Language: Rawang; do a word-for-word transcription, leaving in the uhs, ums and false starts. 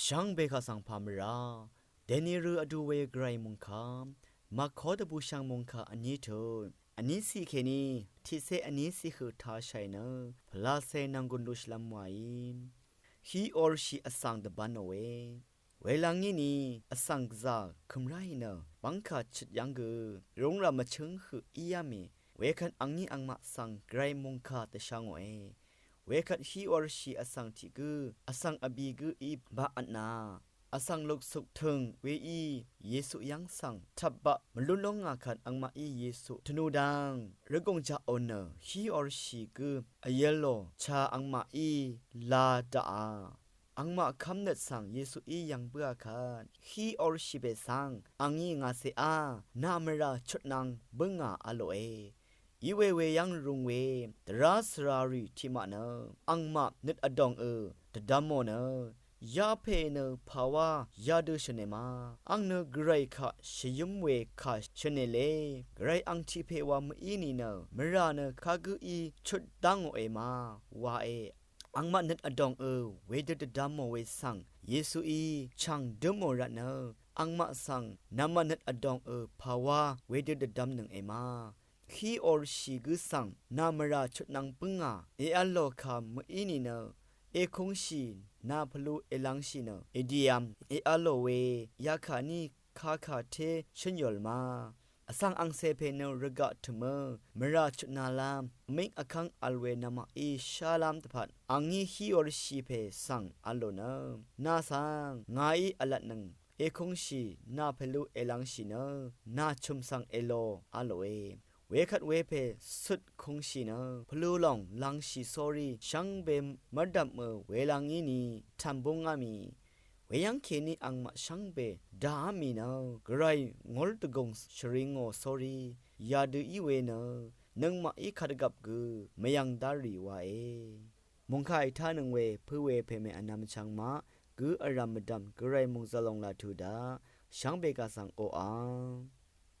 Shvngbe kaq svng pà mvrá dèni rø vdu we gvray mòngkà, màkó dvbùshv̀ng mòngkà vní tut vní ciq kèní tiqcé vní ciq høq tashàì nø pvlacè nv̀nggùn lushìlv́m wàí, hí orshì vsvng dvbv́nò we. Welvng ngí ni vsvng gvzà kø̀m ráì nø bv́ngkà chøt yv́ng gø rúngrà mvchǿng høq íá mì. Wekvt angní angmaq svng gvray mòngkà dvshvngòe. Wekvt hí orshì vsvng tiq gǿ vsvng vbì gǿ í baq vtna vsvng luksuk tø̀ng weí Yesu yv́ng svng tvpbaq mvlún lóngà kvt angmaqí Yesu tvnu dang rvgùng jaqò nø hí orshì gǿ vyv̄lò cha angmaqí la daqà. Angmaq kv́mnøt svng Yesuí yv̀ng bǿà kvt hí orshì pè svng, angí ngàcèá nà mvrà chutnvng bǿngà v̄lòe. Iwe weyv́ng rung we dvrá svrarì tiqmaq nø angmaq nøt vdòngø dvdvmò nø, yapè nø pàwá yadø shø̀nè ma? Ang nø gvray kaq shvyǿm we kà shø̀nèle. Gvray ang tiq pè wa mví nìnø mvrà nø kagǿí chut dángòe ma wae. Angmaq nøt vdòngø wedø dvdvmò we svng Yesuí chàng dǿmò rvtnø angmaq svng namaq nøt vdòngø pàwá wedø dvdvmnønge ma? Hí orshì gǿ svng nà mvrà chutnvng bǿngà èv̄lò kà mví nìnø, èkungshì nà pvlu èlvngshì nø èdìvm èv̄lò we yakà ní kakà té shǿn yòl ma? Vsvng angcè pè nø rvgaq tø̀mø mvrà chutnalv́m vmíng vkv́ng vl we namaqí shálv́m dvpvt angí hí orshì pè svng v̄lò nø, nà svng ngàí v̄lvtnøng, èkungshì nà pvlu èlvngshì nø nà chø̀m svng èlò v̄lòe. Wekvt wepè sut kungshì nø pvlu lòng lvngshì sórí shvngbe mv́rdv̀mø welvng ngí ni tv̀m búngá mì. Weyv́ng kèní angmaq shvngbe dàá mì nø gvray ngúr dvgùng shvringò sórí yadø í we nø nøngmaqí kadvgvp gø mvyv̀ng dárì wae. Mòngkà ètánøng we pø̄ we pèmè vnvm vchvng maq gǿ vrv̀m mvdv̀m gvray mòngzv̀l lòng laq tuq daq shvngbe kaq svng oqà.